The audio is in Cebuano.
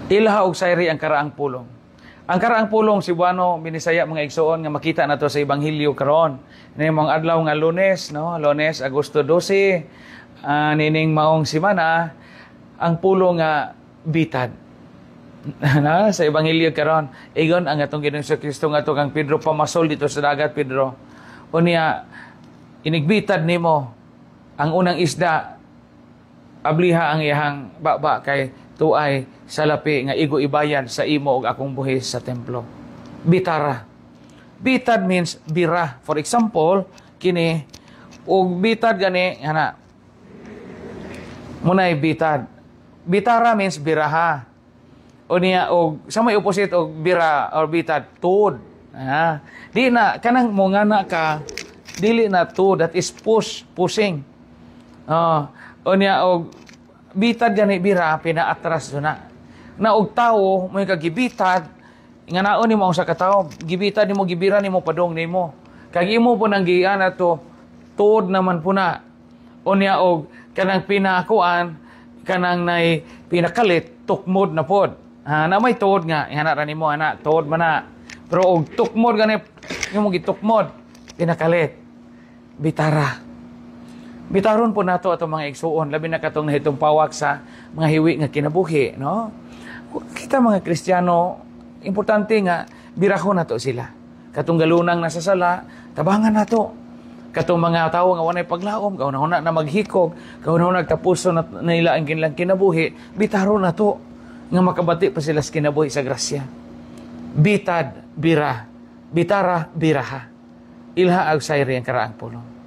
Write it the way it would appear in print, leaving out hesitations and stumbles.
Ilha og sayri ang karaang pulong. Ang karaang pulong, Cebuano, Binisaya, mga igsoon, nga makita nato sa Ebanghelyo karon. Ni mga adlaw nga Lunes, no? Lunes, Agosto 12, nining maong simana, ang pulong nga bitad. Na sa Ebanghelyo karon, ingon ang atong Ginoong Kristo nga kang Pedro, "Pamasol dito sa dagat, Pedro. Unya inigbitad nimo ang unang isda, abliha ang iyahang baba kay tuay salapi nga igo ibayad sa imo ug akong buhis sa templo." Bitara. Bitad means bira. For example, kini og bitad gani ana. Munay bitad. Bitara means biraha. Unya og sa may opposite og bira or bitad, tuod. Ah, di na kanang mo nga ka, dili na tuod, that is push, pushing. Oh, unya og bitad gani, bira, pinaatras do na. Na og tawo mo kagibitad nga naon nimo ang sa katawo, gibitad nimo, gibira nimo, padong nimo. Kag imo po nang giana to, tuod naman po na. Unya og kanang pinakuan, kanang nay pinakalit, tukmod na pod. Ha, na may tuod nga ihana ra nimo ana, tuod man na. Pero og tukmod gani nimo, gitukmod, pinakalit. Bitara. Bitaron po nato atong mga igsuon, labi na katong nahitong pawak sa mga hiwi nga kinabuhi, no? Kita mga Kristiyano, importante nga birahon nato sila. Katong galunang nasa sala, tabangan nato. Katong mga tawo nga walay paglaom, kauna-una na maghikog, kauna-una tapuso na nila ang kanilang kinabuhi, bitaron nato nga makabati pa sila sa kinabuhi sa grasya. Bitad, bira. Bitara, biraha. Ilha ag sayri ang karaang pulong.